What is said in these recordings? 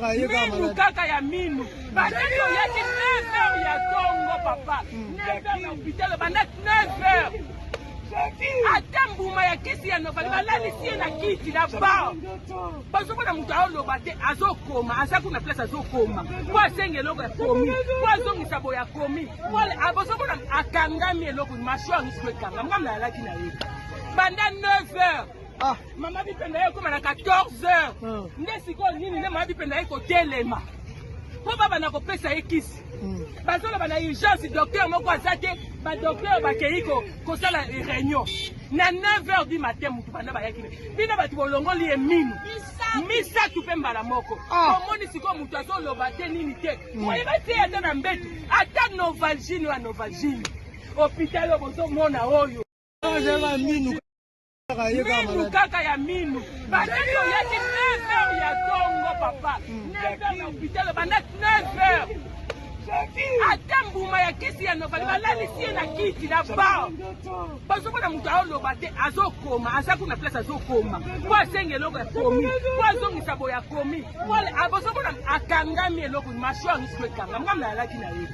Minu kaka ya minu. Bandaki oyaki 9 heures ya tongo papa. 9 heures na hôpital banda 9 heures. Ata mbuma ya kisi ya novali balalisi ye na kiti na bar. Bazomona moto aoloba te azokoma aza kuna place azokoma po asenga eloko ya komi po azongisa boye akomi bozomona akangami eloko mâchoire nyonso ekangami ngam nayalaki na ye banda 9 heures. Ah. Mama Bipenda ye ekoma na 14 heures. Nde sikoyo nini nde mama Bipenda ye kotelema mpo babanda kopesa ye kisi. Bazoloba na urgence docteur moko aza te, badocteur bakei kosala réunion na 9 heures du matin. Mutu banda bayaki bino bato bolongoli ye minu misato mpe mbala moko. Omoni sikoyo moto azoloba te nini te, oyeba te ata na mbeto ata novalgine oyo ya novalgine. Hôpital oyo bozomona oyo, minu kaka ya minu. Bandaki oyaki 9 heures ya tongo papa, 9 heures na hôpital banda 9 heures. Ata mbuma ya kisi ya novali balalisi ye na kiti na bar. Bazomona moto aoloba te azokoma aza kuna place azokoma po asenga eloko ya komi po azongisa boye akomi bozomona akangami eloko mâchoire nyonso ekangami ngam nayalaki na ye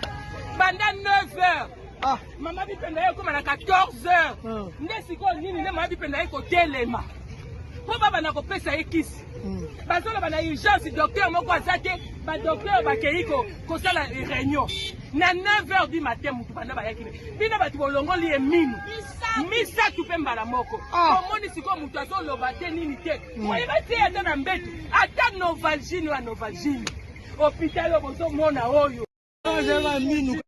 banda 9 heures. Ah. Mama Bipenda ye ekoma na 14 heures. Nde sikoyo nini nde mama Bipenda ye kotelema mpo babanda kopesa ye kisi. Bazoloba na urgence docteur moko aza te, badocteur bakei kosala réunion na 9 heures du matin. Mutu banda bayaki bino bato bolongoli ye minu misato mpe mbala moko. Omoni sikoyo moto azoloba te nini te, oyeba te ata na mbeto ata novalgine oyo ya novalgine. Hôpital oyo bozomona oyo, minu.